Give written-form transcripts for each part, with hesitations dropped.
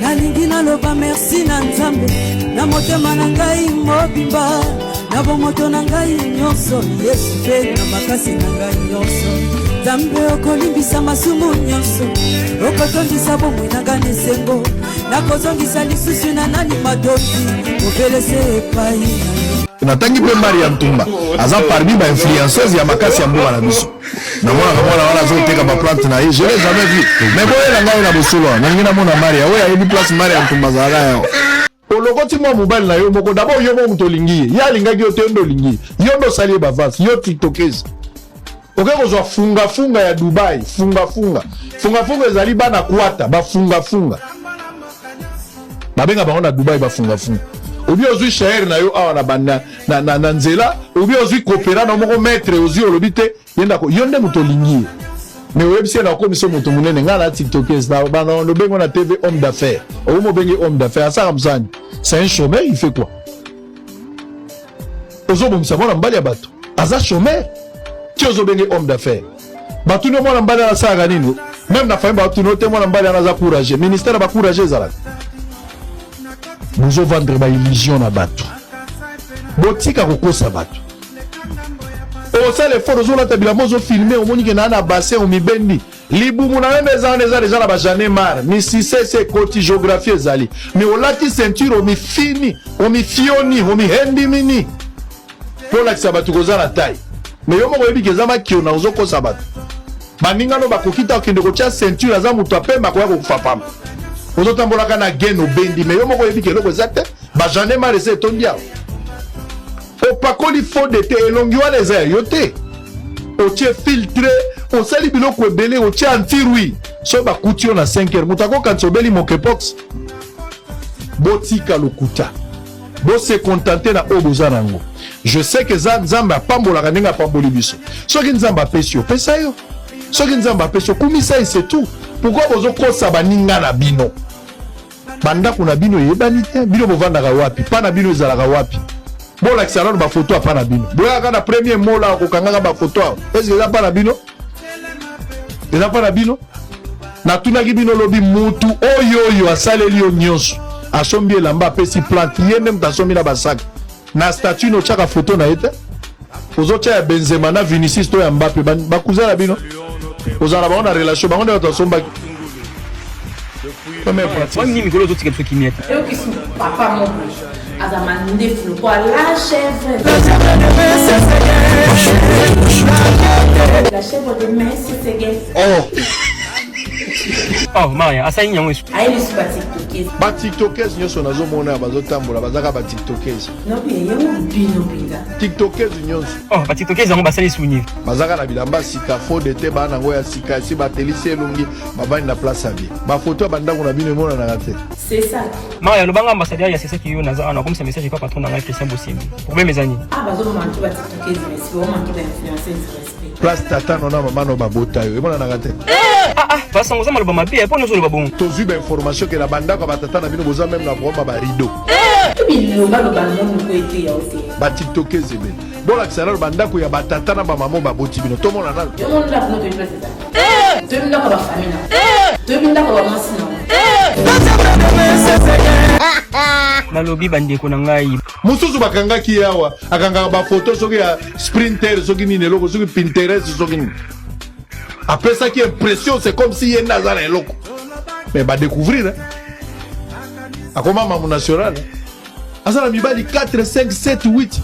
Nalingi naloba merci na Nzambe na motema na ngai mobimba, na bomoto na ngai nyonso, Yesu mpe na makasi na ngai nyonso. Nzambe okolimbisa masumu nyonso, okotondisa bomoi na ngai na esengo, nakozongisa lisusu na nani matondi, obelese epai na yo. Natangi mpe Maria Ntumba aza parmi ba influenceuse ya makasi ya mboka na biso. Namonaka mwana wana azoteka ba plante na ye, je l'ai jamais vu. Mais boyela ngai na bosolo wana, nalingi namona Maria oyo ayebi place Maria Ntumba azalaka yawa. Olokoti mwa mobali na yo moko, d'abord yo moko moto olingi ye, ye alingaki yo te, yo nde olingi ye, yo nde osali ye bavance, yo tiktokese. Oke kozwa fungafunga ya Dubai, fungafunga. Fungafunga ezali bana kwata, bafungafunga. Babenga bango na Dubai bafungafunga. Obi ozwi shaer na yo awa na, na, na, na, na nzela, obi ozwi kopera na moko maître, ozwi olobi te, ye ndako, yo nde moto olingi ye. Mais oyebisi ye na okomisa moto monene, ngai na tiktokese, na bana lobengo na TV homme d'affaires. Okomi obenge homme d'affaires, asaka mosani. C'est un chômeur, il fait quoi? Ozobomisa mwana mobali ya bato, aza chômeur, ti ozobenge homme d'affaires. Batuni yo mwana mobali wana asalaka nini? Même na famille batuni yo te mwana mobali wana aza courageux. Ministère ya ba courageux ezalaka. Bozo vendre ba illusion na bato. Botika kokosa bato. Osala effort, ozolata bilamba, ozofilme, omoni ke naa na bassin, omibendi. Libumu na yo nde eza wana, eza deja na ba j'en ai marre. Misise esi ekoti, geographie ezali. Mais olati ceinture, omifini, omifioni, omihendimini. Po olakisa bato koza na taille. Mais yo moko oyebi ke eza makiona, ozokosa bato. Baninga no bakoki ta okende kotia ceinture, aza moto apemba akoya kokufa pamba. Ozotambolaka na gaine obendi, mais yo moko oyebi ke eloko eza te. Ba j'en ai marre esi etondi awa. Opakoli fond de teint, elongi wana eza ya yo te. Otie filtre, osali biloko ebele, otie anti-rouille. Soki bakuti yo na 5 heures, moto akokanisa obeli monkeypox. Botika lokuta. Bo se contenter na oyo boza na yango. Je sais que eza Nzambe apambolaka ndenge apamboli biso. Soki Nzambe apesi yo, pesa yo. Soki Nzambe apesi yo, kumisa ye, c'est tout. Pourquoi bozokosa baninga na bino? Bandako na bino eyebani te, bino bovandaka wapi? Pa na bino ezalaka wapi? Bolakisa nano bafoto ya pa na bino. Boyaka na premier mola kokangaka bafoto awa. Est-ce que eza pa na bino? Eza pa na bino? Natunaki bino lobi mutu oyo oyo asaleli yo nyonso, asombi elamba, apesi plante, ye nde mutu asombi na basaka. Na statut no tiaka photo na ye te. Ozotia ya Benzema na Vinicius to ya Mbappe, bakuza na bino. Ozala bango na relation, bango nde bato asombaki. Première partie. Wani nini mikolo ozotika biso kimia te. Eyokisi papa moko aza mandefu lokola la chèvre. La chèvre de Messi Sege. Oh. Oh Maria, asali yango esu. Aye lisu ba tiktokese. Ba tiktokese nyonso nazomona bazotambola bazaka ba tiktokese. Nobi yango bino mpenza. Tiktokese nyonso. Oh ba tiktokese yango basali suni. Bazaka na bilamba sika faux de te bana yango ya sika esi batelisi elongi bavandi na place ya bien. Ba photo ya bandako na bino emonanaka te. C'est ça. Maria lobanga ambassadeur ya sesaki yo naza wana komisa message epa patron na ngai Christian Bosembi. Problème eza nini? Ah bazo manquer ba tiktokese mais ba manquer ba influenceuse respect. Place tata no na mama no babota yo emonanaka te. Ah ah, basango oza maloba mabe mpo nyonso oloba bongo. Tozwi ba information ke na bandako ya batata na bino boza meme na problème ya ba rideau. Bilobaloba monoko eteya yo te. Ba tiktokese ebele. Bolakisa nano bandako ya batata na bamama baboti bino tomona nano. Yo moni ndako no toyebi place eza. Toyebi ndako ya bafamille na. Toyebi ndako ya bamwasi na. Nalobi bandeko na ngai. Mosusu bakangaki ye awa akangaka bafoto soki ya sprinter soki nini eloko soki Pinterest soki nini. Apesaki impression c'est comme si ye nde aza na eloko. Mais ba découvrir hein. Akoma mamu national. Aza na mibali 4 5 7 8.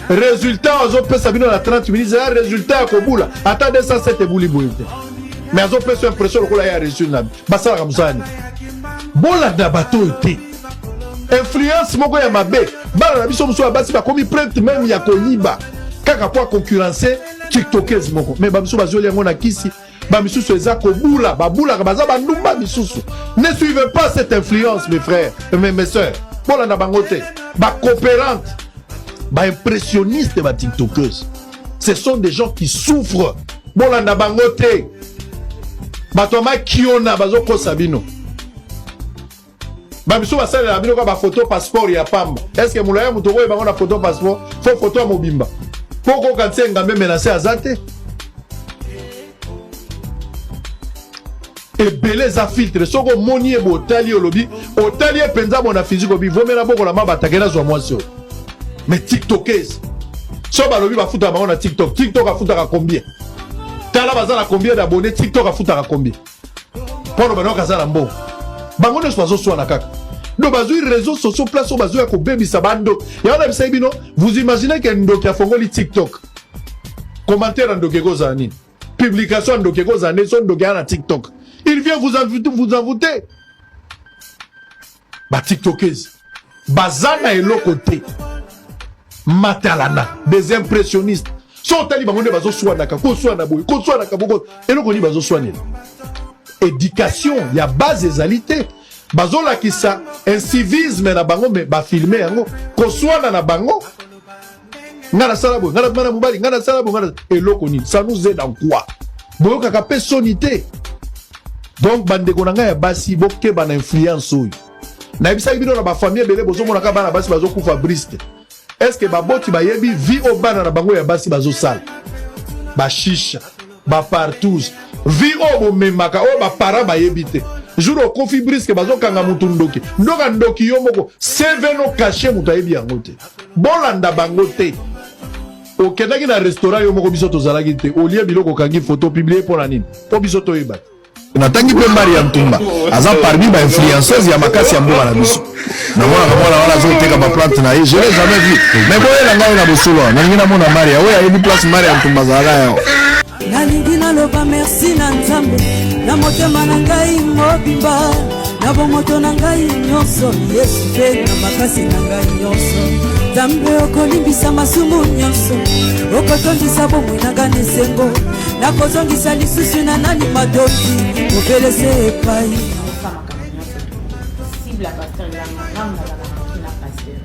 Résultat azopesa bino na 30 minutes eza résultat ya kobula ata 207 ebuli boye te. Mais azopesa impression lokola ye a réussir na basalaka mosala nini? Bolanda bato oyo te. Influence moko ya mabe. Bana na biso mosusu ya basi bakomi prête même ya koyiba kaka po concurrencer tiktokese moko. Mais ba misusu bazweli yango na kisi, ba misusu eza kobula, babulaka baza bandumba misusu. Ne suivez pas cette influence mes frères, mes sœurs. Bolanda bango te. Ba coopérante, ba impressionniste, ba tiktokeuses. Ce sont des gens qui souffrent. Bolanda bango te. Bato ya makiona bazokosa bino. Ba misusu basalela bino kaka ba photo passeport ya pamba. Est-ce que molaya moto okoyeba bango na photo passeport? Fo photo ya mobimba. Po kokanisa engambe menacé aza te. Ebele. Ebele eza filtre. Soki omoni ye botali olobi otali ye mpenza bona physique obi vomela bokola mabata kenda zwa mwasi oyo. Mais tiktokeuse so balobi bafutaka bango na TikTok, TikTok afutaka combien? Tala baza na combien d'abonnés? TikTok afutaka combien? Mpo aloba nayoka aza na mbongo. Bango nyonso bazoswana kaka. Donc bazwi réseaux sociaux place oyo bazwi ya kobebisa bando. Yango nayebisaki bino, vous imaginez que ndoki afongoli TikTok. Commentaire ya ndoki ekozala nini? Publication ya ndoki ekozala nde so ndoki aya na TikTok. Il vient vous envoûter, vous envoûter. Ba tiktokeuses baza na eloko te. Matalana, des impressionnistes. So otali bango nde bazoswanaka, koswana boye, koswanaka boko, eloko nini bazoswanela? Éducation ya base ezali te. Bazolakisa incivisme na bango me bafilme yango koswana na bango. Nga nasala boye, nga nabima na mobali, nga nasala boye, nga na eloko nini? Ça nous aide en quoi? Boyokaka mpe soni te. Donc bandeko na ngai ya basi, bokeba na influence oyo. Nayebisaki bino na bafamille ebele bozomonaka bana basi bazokufa brusque. Est-ce que baboti bayebi vie oyo bana na bango ya basi bazosala? Bashisha, bapartouze, vie oyo bomemaka oyo baparent bayebi te. Jour okofi brusque bazokanga mutu ndoki, ndoka ndoki yo moko CV no caché, mutu ayebi yango te. Bolanda bango te. Okendaki na restaurant yo moko, biso tozalaki te, olie biloko, okangi photo, publie mpo na nini? Mpo biso toyeba te. Natangi mpe Maria Ntumba aza parmi ba influenceuse ya makasi ya mboka na biso. Namonaka mwana wana azoteka ba plante na ye, je l'ai jamais vu, mais boyela ngai na bosolo, nalingi namona Maria oyo ayebi place Maria Ntumba azalaka yawa. Nalingi naloba merci na Nzambe na motema na ngai mobimba, na bomoto na ngai nyonso, Yesu mpe na makasi na ngai nyonso. Nzambe, okolimbisa masumu nyonso, okotondisa bomoi na ngai na esengo, nakozongisa lisusu na nani matoki mopelese epai. Cible ya pasteur elanga ngambo nazalaka na pasteur.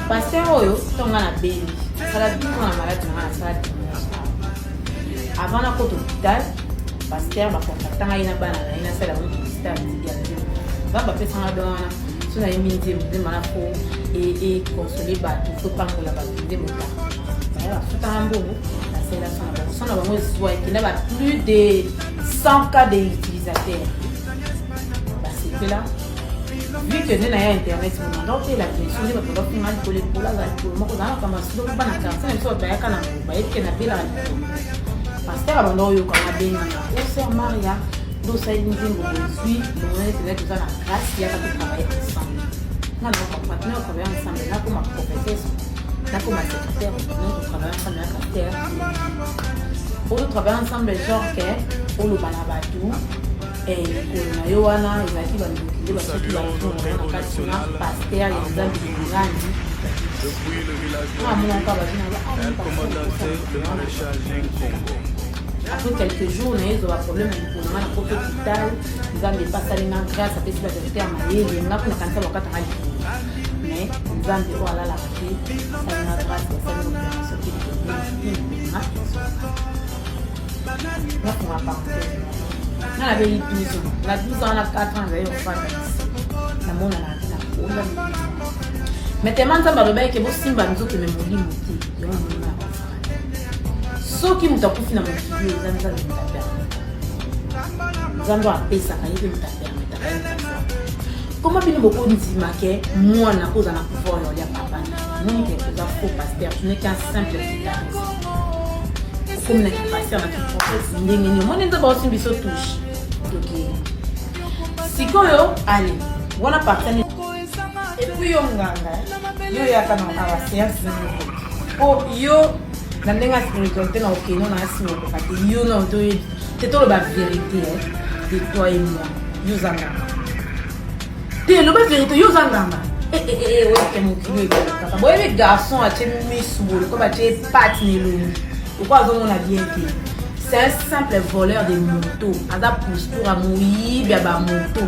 Pasteur oyo ntongo nga nabeli, nasala 12 ans na maladi na nga, nasala dimanche avant nakota hôpital. Pasteur bacontacta ngai na bana na ye, nasala yango publicité ya nzembo. Nzambe apesanga don wana. So nayembi nzembo, nzembo wana fo econsole bato, fo epangola bato. Nzembo ta baya bafutanga mbongo, nasalela so na bango. So na bango ezwa ekenda ba plus de 100 cas de utilisateurs, basepela. Vu que nde na ya internet monanda otela télévision nde bato bafinga likolo likolo, aza likolo moko, ozala makambo ya silo. Bana quartier na biso, bato bayaka na ngo, bayebi ke nabelaka likolo. Pasteur abanda oyokanga, abenganga: "O sœur Maria, nde osali nzembo, bozwi bomona ete toza na grâce, yaka totravaille ensemble." Nga na comprendre, na travaille ensemble, nakoma prophétesse, nakoma secrétaire, no totravaille ensemble na pasteur oyo, totravaille ensemble, genre ke oloba na bato likolo na yo wana ezalaki bandoki nde basoki bazonga na kati na pasteur ya Nzambe lingani. Amonaka bazonga. Après quelques jours, nayezwa baproblème ya likolo nga na koti hôpital. Nzambe epasali nga grâce, apesi badocteur mayele. Nga kuna kanisa bakatanga likolo, mais Nzambe oyo alalaka te asali nga grâce, basali opération te, likolo nga ezonga. Nafunga parenthèse, nga nabeli 12 ans. Na 12 ans na 4 ans nazali kofanda namonana te na konda, mais tellement Nzambe alobaki ke bosimba nzoto me molimo te. Yango namoni na kofaka te. Soki moto akufi na mokili oyo, eza Nzambe moto apermetaka. Nzambe oyo apesaka ye mpe moto apermetaka ye moto azwaka. Koma bino bokondima ke mwana kozala na pouvoir ya olia papa? Moni ke oza faux pasteur, tu n'es qu'un simple guitariste. Okomi na kipasteur na kiprophète ndenge nini? Omoni Nzambe aosimbi biso touche. Tokei sikoyo ale wana parti. Et puis yo nganga, yo yaka na awa séance nini? Po yo na ndenge ya spiritualité na okeno na asima okoka te. Yo na toyebi te, toloba vérité de toi et moi. Yo oza nganga te, loba vérité, yo oza nganga. Oyake mokili oyo kaka boyebi garçon atie misu boye ko batie pate na elongi okwa azomona bien te. C'est un simple voleur de moto, aza posture ya moyibi ya bamoto.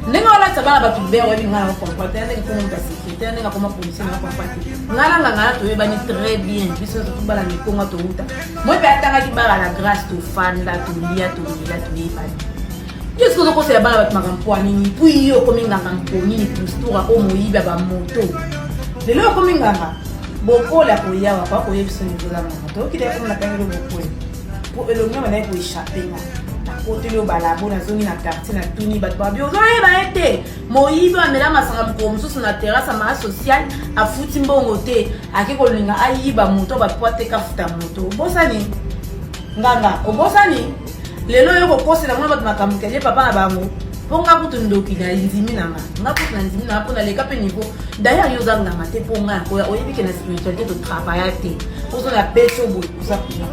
Ndenge olatisa bana bato bere, oyebi ngai na comprendre te ndenge koma moto ya sécurité, ndenge akoma policier na comprendre te. Ngai na nganga na toyebani très bien, biso nyonso tobala mikonga touta moi mpe atangaki bara la grâce, tofanda, tolia, tomela, toyebani. Yo soki ozokosela bana bato makambo mpo nini? Pui yo okomi nganga mpo nini? Postura oyo moyibi ya bamoto, lelo okomi nganga. Bokola koyawa kwa koyebisa niveau za nganga toyoki te komona tangelo bokoli po elongi na bandaki koéchappe nga na Nakoteli oyo balabo, nazongi na quartier, natuni bato, babi ozoyeba ye te, moyibi amela masanga mokolo mosusu na terrasse ya maa sociale, afuti mbongo te, ake kolinga ayiba moto bato po ateka afuta moto. Obosani nganga, obosani lelo oyo kokosela mwana bato makambo kelie papa na bango. Mpo nga kutu ndoki na ndimi na nga, nga kutu na ndimi na nga mpo naleka mpe niveau. D'ailleurs yo oza nganga te, mpo nga yakoya oyebi ke na spiritualité totravailla te. Ozo na beti oyo boye, oza kuna,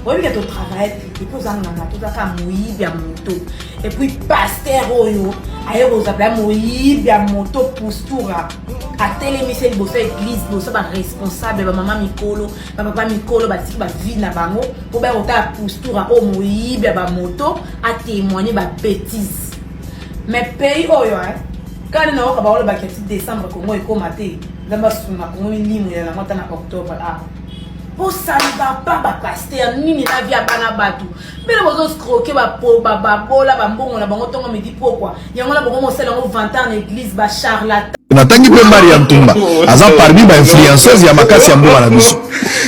oyebi ke totravailla te. Et puis oza nganga, toza kaka moyibi ya moto. Et puis pasteur oyo aye kozala moyibi ya moto, pustura atelemisi liboso ya église, liboso baresponsable, bamama mikolo, bapapa mikolo, batiki bavie na bango mpo baya kotala pustura oyo moyibi ya bamoto atémoigne babêtise. Mais pays oyo kani nayoka baolobaki ati décembre Kongo ekóma te. Nzambe asunga Kongo, milimo ya yango ata na octobre awa posala ba bapasteur nini na vie ya bana bato. Bino bozoescroquer babola bambongo na bango ntongo, midi, pokwa. Yango na bango mosala yango vantard na église, bacharlatan. Natangi mpe Maria Ntumba aza parmi bainfluenceuse ya makasi ya mboka na biso.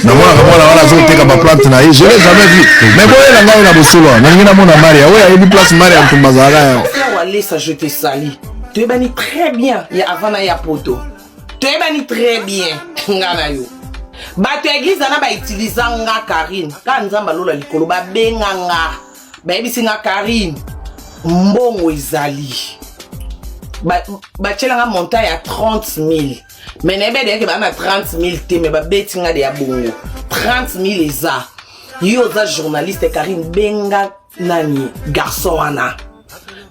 Namonaka mwana wana azoteka baplante na ye, je l'ai jamais vu, mais boyela ngai na bosolo, nalingi namona Maria oyo ayebi place Maria Ntumba azalaka yango. Frère Walesa, je te salue. Toyebani très bien ya avant na ya poto. Toyebani très bien nga na yo. Bato ya église wana bautiliza nga Karine. Kaka Nzambe alola likolo babenga nga. Bayebisi nga Karine, mbongo ezali. Batiela nga montant ya 30 000. Mais nayebi adeyaki baa na 30 000 te, mais babeti nga de ya bongo. 30 000 eza. Yo oza journaliste Karine, benga nani garçon wana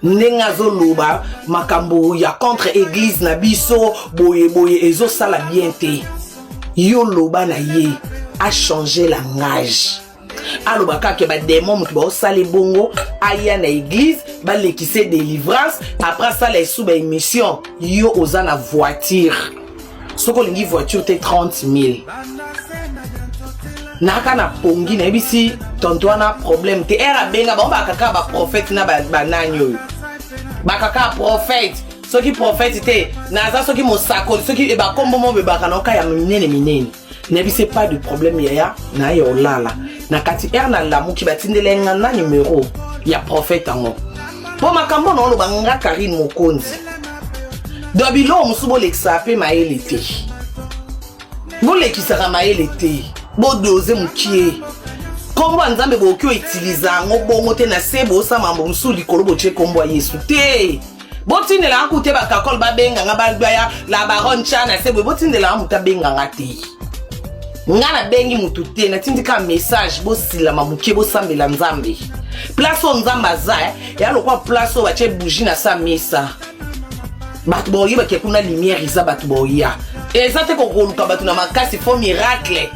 ndenge azoloba makambo ya contre église na biso boye boye, ezosala bien te. Yo loba na ye achange langage, aloba kaka badémon moto baosala ebongo, aya na église balekise délivrance, après asala esu baémission. Yo oza na voiture, soki olingi voiture te, 30 000. Naka na pongi, nayebisi tonto wana problème te. Ere abenga bango bakaka baprophète na banani oyo bakaka prophète, soki prophète te naza, soki mosakoli, soki bakombo mo bebaka naoka ya minene minene. Nayebisi pas de problème yaya, naye olala na kati. Ere nalamuki, batindela nga na numero ya prophète yango, mpo makambo na oloba nga Karine Mokonzi. Do biloko mosusu bolekisaka mpe mayele te, bolekisaka mayele te, bodose mokie. Nkombo ya Nzambe bokoki outiliza yango bongo te. Na se bosala mambo mosusu, likolo botie nkombo ya Yesu te. Botindelanga ku te bakakole babenganga baya la baronne tya na se boye, botindelanga moto abenganga te. Nga nabengi motu te, natindi kaka message. Bosilama moke, bosambela Nzambe. Place oyo Nzambe aza ya lokwa place oyo batie bougie na sa mesa, bato baoyebaki kuna lumière eza, bato baoya. Eza te kokoluka bato na makasi, faut miracle,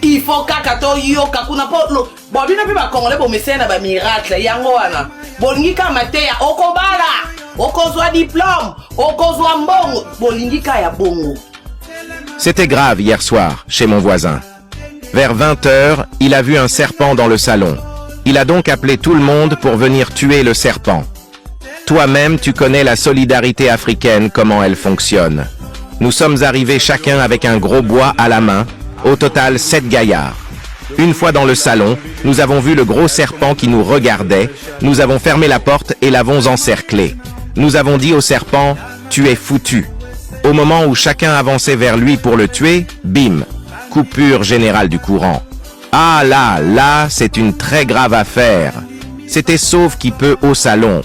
il faut kaka toyoka kuna mpo bon bino mpe bakongole bomesaya na bamiracle. Yango wana bolingi kaka mateya, okobala, okozwa diplôme, okozwa mbongo, bolingi kaka ya bongo. C'était grave hier soir, chez mon voisin. Vers 20 heures, il a vu un serpent dans le salon. Il a donc appelé tout le monde pour venir tuer le serpent. Toi-même, tu connais la solidarité africaine, comment elle fonctionne. Nous sommes arrivés chacun avec un gros bois à la main, au total sept gaillards. Une fois dans le salon, nous avons vu le gros serpent qui nous regardait, nous avons fermé la porte et l'avons encerclé. Nous avons dit au serpent, tu es foutu. Au moment où chacun avançait vers lui pour le tuer, bim, coupure générale du courant. Ah là, là, c'est une très grave affaire. C'était sauve qui peut au salon.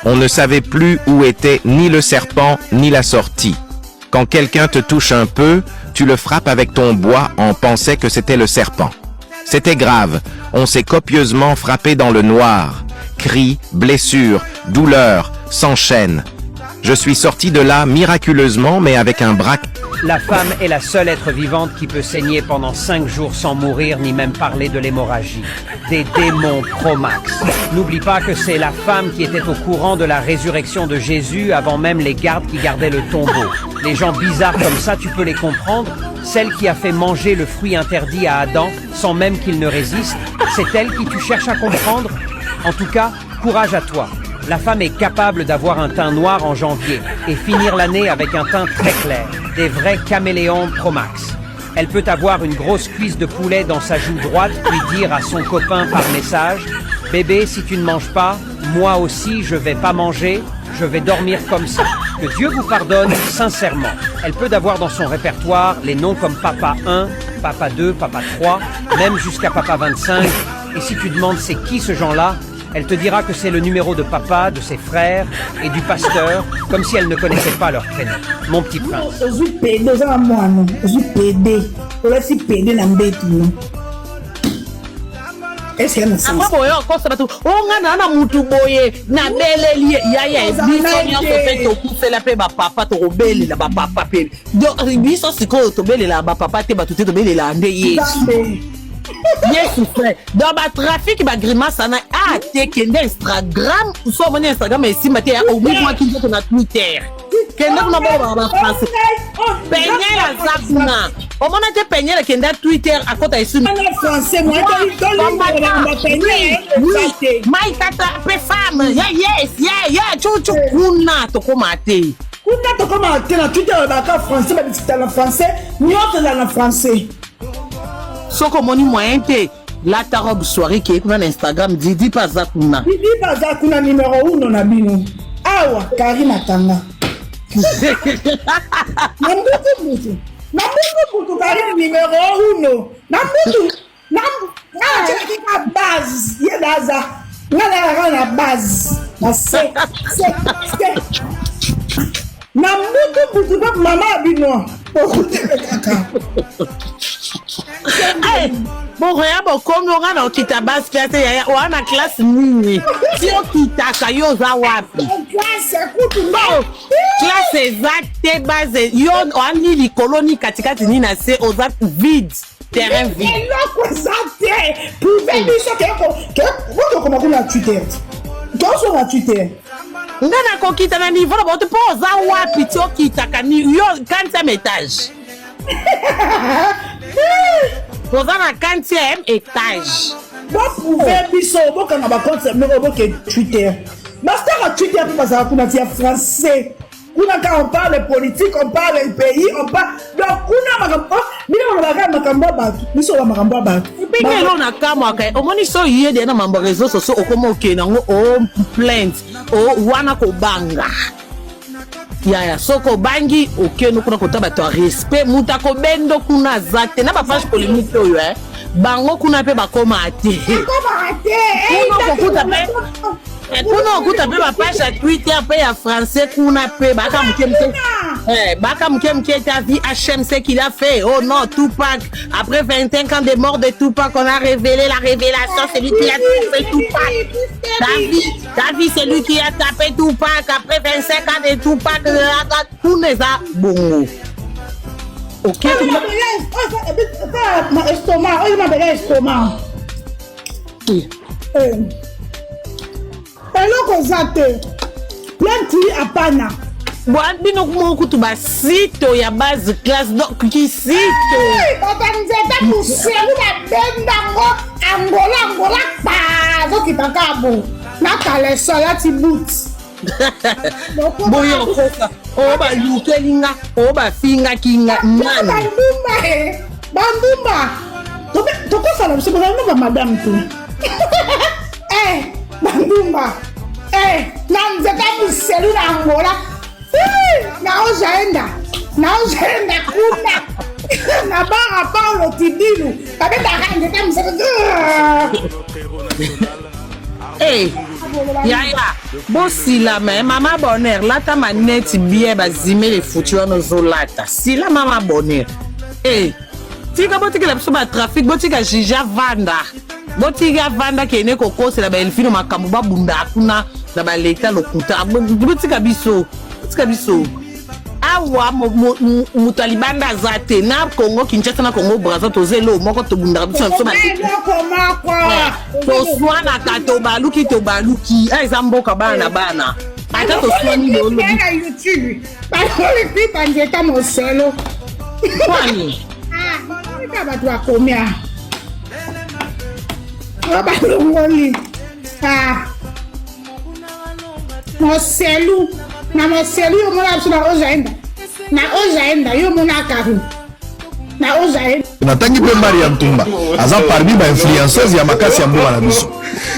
On ne savait plus où était ni le serpent ni la sortie. Quand quelqu'un te touche un peu, tu le frappes avec ton bois en pensant que c'était le serpent. C'était grave, on s'est copieusement frappé dans le noir. Cris, blessures, douleurs s'enchaînent. Je suis sorti de là miraculeusement, mais avec un bras La femme est la seule être vivante qui peut saigner pendant 5 jours sans mourir ni même parler de l'hémorragie. Des démons Promax. N'oublie pas que c'est la femme qui était au courant de la résurrection de Jésus avant même les gardes qui gardaient le tombeau. Les gens bizarres comme ça, tu peux les comprendre. Celle qui a fait manger le fruit interdit à Adam sans même qu'il ne résiste, c'est elle qui tu cherches à comprendre. En tout cas, courage à toi. La femme est capable d'avoir un teint noir en janvier et finir l'année avec un teint très clair. Des vrais caméléons Promax. Elle peut avoir une grosse cuisse de poulet dans sa joue droite puis dire à son copain par message: Bébé, si tu ne manges pas, moi aussi je vais pas manger, je vais dormir comme ça. Que Dieu vous pardonne sincèrement. Elle peut avoir dans son répertoire les noms comme Papa 1, Papa 2, Papa 3, même jusqu'à Papa 25. Et si tu demandes c'est qui ce genre-là, elle te dira que c'est le numéro de papa, de ses frères et du pasteur, comme si elle ne connaissait pas leur prénom. Mon petit prince. ozwi pede oza na mwana ozwi pede olati pede na mbetu no eske ya na sens Après boye okosa bato o nga na na mutu boye nabeleli ye yaya biso nyonso mpe tokufela mpe bapapa tokobelela bapapa mpe donc biso sikoyo tobelela bapapa te bato te tobelela nde yesu Nzambe. Yesu frère donc batrafic bagrimace wana a te kende Instagram so omoni Instagram esimba te omibwaki nzoto na Twitter kende kuna bolobaka bafrançais Peniel aza kuna omona te Peniel akende Twitter akota esu Wana français moi tolingolamba pene eza te Mike ata pe femme yeah, yes yeah, yeah, cucu kuna tokóma te kuna tokomaka te na Twitter balobaka français badiscuta na français nyonso ezala na français Soki omoni moyen te lata robe soirée keye kuna na Instagram Didi mpe aza kuna. Didi mpe aza kuna numero uno na bino awa Karine akanga na mbutu mbutu na mbutu mbutu Karine numero uno na mbutu na nga natielaki ka base ye aza nga nalaka na base na se se se na mbutu mbutu mpe mama ya bino okutele kaka. Bokoya bokomi onga na okita base classe yaya oa na classe nini ti okitaka yo oza wapi? Classe kutu Classe eza te base yo oa ni likolo ni katikati ni na se oza vide terrain vide. Eloko eza te prive biso bokokoma kuna na Twitter tozonga Twitter. Nga nakokita na niveau na bango te mpo oza wapi ti okitaka ni yo 4e étage oza na 4e étage. Boprouve biso bokanga bacompte moko boke Twitter bastar ya Twitter mpe bazala kuna ti ya français kuna ka on parle politique, on parle pays, on parle donc kuna makambo bino balobaka makambo ya bato biso ba makambo ya bato. Ndenge elo na kamwaka omoni so ye de na mambo réseau sociaux okoma okende yango o plainte o wana kobanga yaya soki obangi okende kuna kota bato ya respect moto akobendo kuna aza te na bapage polémique oyo eh. Bango kuna mpe bakoma te akomaka te. Kuna okokuta mpe kuna okuta mpe bapage ya Twitter mpe ya français kuna mpe baka moke moke. Eh, baka moke moke ta vie HM ce qu'il a fait. Oh non, Tupac, après 25 ans de mort de Tupac, on a révélé la révélation, c'est lui qui a tapé Tupac. Ta vie, ta vie, c'est lui qui a tapé Tupac après 25 ans de Tupac. Kuna eza bongo ok. Estomac oyo mabele ya estomac eloko eza te plainte apana. Bwa bino moko kutu basito ya base classe donc kisito. Bata nzete moselu babendango Angola Angola kpa azokitaka bo na kaleso alati boot. Boyo okoka oyo balukeli nga oyo bafingaki nga nani? Bandumba e bandumba tokosala biso bazali ba madame te eh bandumba eh na nzete moselu na Angola naozaenda naozaenda kuna na bara Paulo Tidilu babendaka nzete moselu. Hey, yaya bosilama eh, mama Bonheur lata maneti bien bazimele futi wana ozolata sila mama Bonheur. Hey, tika botikela biso batrafic botika jija vanda botika vanda kende kokosela baelfino makambo babunda kuna na baleta lokuta botika biso botika biso awa moto ya libanda aza te na Congo Kinshasa na Congo Braza toza eloo moko tobundaka biso na biso toswanaka tobaluki tobaluki a eza mboka bana na bana ata toswani lolo na YouTube baloli pipa nzeta mosolo kwani ka bato bakomi a oyo balongoli moselu na moselu yo mona biso na ozaenda na ozaenda yo mona karu na ozaenda. Natangi mpe Maria Ntumba aza parmi ba influenceuse ya makasi ya mboka na biso.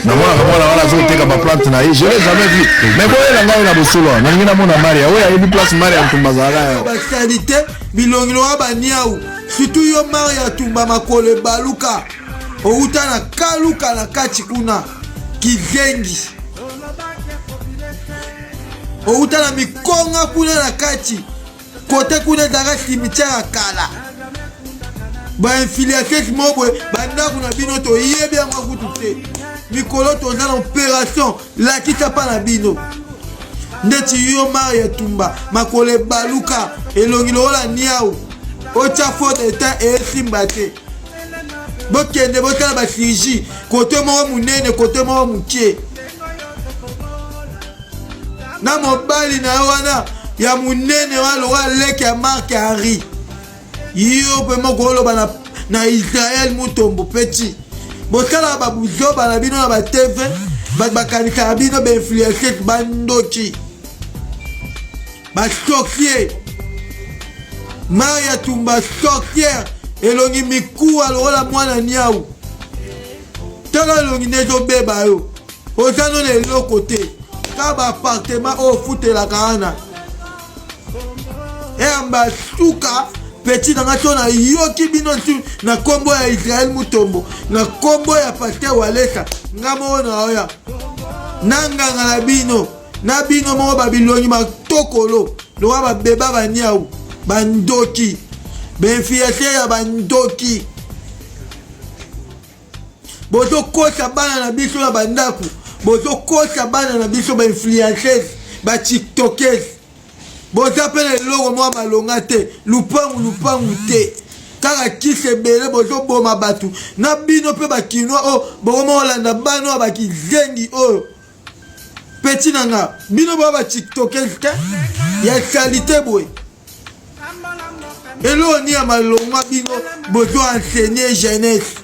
Namonaka mwana wana azoteka baplante na ye, je l'ai jamais vu, mais boyela ngai na bosolo wana, nalingi namona Maria oyo ayebi place Maria Ntumba azalaka yawa. Basalite bilongi lokola baniau, surtout yo Maria Tumba, makolo ebaluka, owuta na kaluka na kati kuna kizengi, owuta na mikonga kuna na kati kote kuna ezalaka cimetière ya kala. Bainfiliatrice moko boye, bandako na bino toyebi yango kutu te. Mikolo toza na opération lakisa mpa na bino. Ndeti yo Maria Tumba, makolo ebaluka, elongi lokola niau, otya fond de teint esimba te. Bokende botala bachirurgie, kote moko monene, kote moko mokie. Na mobali na yo wana ya monene wana lokola leki ya Mark Henry, yo mpe moko oloba na, na Israel Mutombo petit. Bosalaka babuzoba na bino na batv, bato bakanisaka bino bainfluenceuse, bandoki, basorcier. Maria Tumba sorcière, elongi mikuwa lokola mwana niau. Tala elongi nde ezobeba yo, oza no na eloko te, kaka baappartement oyo ofutelaka wana eyamba suka. Petit na nga, so nayoki bino na nkombo ya Israel Mutombo, na nkombo ya Paster Walesa, nga moko na oya na nganga na bino, na bino moko babilongi matokolo lokola babeba baniau, bandoki, bainfluencer ya bandoki. Bozokosa bana na biso na bandako, bozokosa bana na biso, bainfluenceuse, batiktokese. Boza mpe na eloko mwa malonga te, lupangu lupangu te, kaka kisi ebele. Bozoboma bato na bino mpe bakinois oyo bokoma kolanda bana oyo bakizengi oyo. Petit na nga, bino boya batiktokese te ya salite boye, eloko nini ya malonga bino bozo enseigner jeunesse?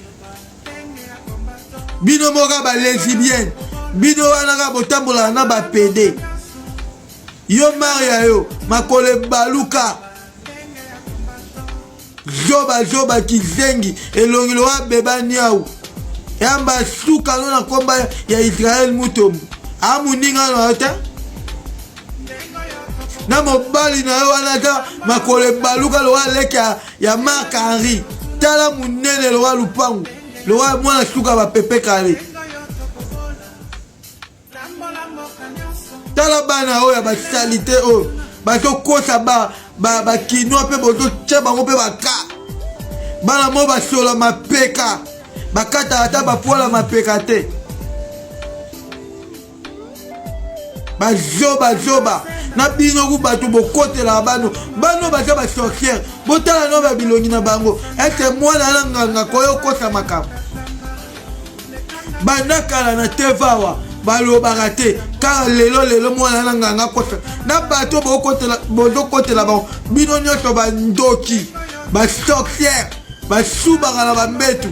Bino moko balesbienne, bino wana kaka botambolaka na bapede. Yo Maria, yo makolo ebaluka, zoba zoba, kizengi, elongi lokola beba niau, yamba suka no na nkomba ya Israel Mutombo. Amoninga na yo te na mobali na yo wana ata makolo ebaluka lokola leki ya Mark Henry. Tala monene lokola lupangu, lokola mwana suka bapepe kale. Tala bana oyo ya basalite oyo bazokosa bakinois, mpe bozotya bango mpe baka bana mo basola mapeka, bakataka ata bapwala mapeka te. Bazobazoba na bino ku bato bokotelaka bano, bano baza basorciere. Botala no babilongi na bango, ete mwana na nganga koyo okosa makambo. Banda kala na tv awa balobaka te, kaka lelo lelo mwana na nganga kosa na bato bozokotela bango. Bino nyonso bandoki, basorciere, basubaka na bambetu.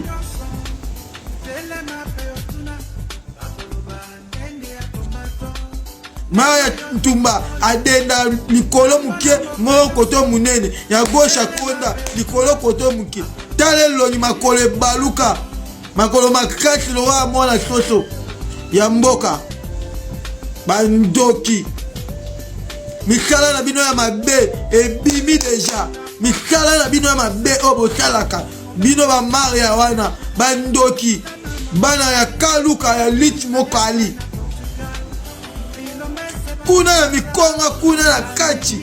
Maya Ntumba adenda likolo moke moko koto monene ya gauche, akonda likolo koto moke. Tala elongi, makolo ebaluka, makolo makasi lokola mwana soso ya mboka. Bandoki, misala na bino ya mabe ebimi deja, misala na bino ya mabe oyo bosalaka bino bamaria wana, bandoki, bana ya kaluka ya lich mokali kuna ya mikonga kuna na kati,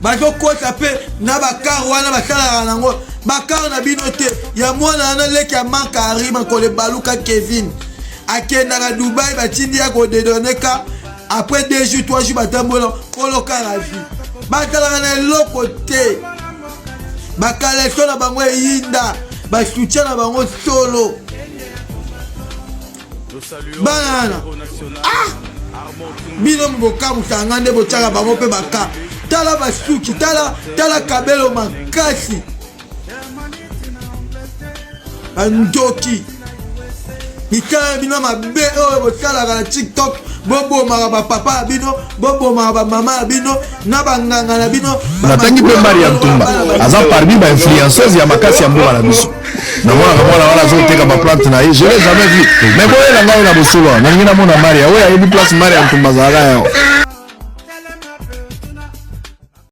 bazokota mpe na bakar wana basalaka nango bakar na bino te. Ya mwana wana leki ya Makari, makolo ebaluka, Kevin, akendaka Dubai, batindi ya kodedoneka après 2 jours, 3 jours, batambola kolo karavi, bazalaka na eloko te. Bakaleso na bango eyinda, basoutien na bango solo. Bana wana, ah! Bino bokamwisaka nga nde botyaka bango mpe baka. Tala basuki, tala tala kabelo makasi, bandoki. Misala na bino mabe oyo bosalaka na TikTok, bobomaka bapapa ya bino, bobomaka bamama ya bino na banganga na bino. Natangi mpe Maria Ntumba aza parmi bainfluenceuse ya makasi ya mboka na biso. Namonaka mwana wana azoteka baplante na ye, je l'ai jamais vu, mais boyela ngai na bosolo. Nalingi namona Maria oyo ayebi place Maria Ntumba azalaka yawa.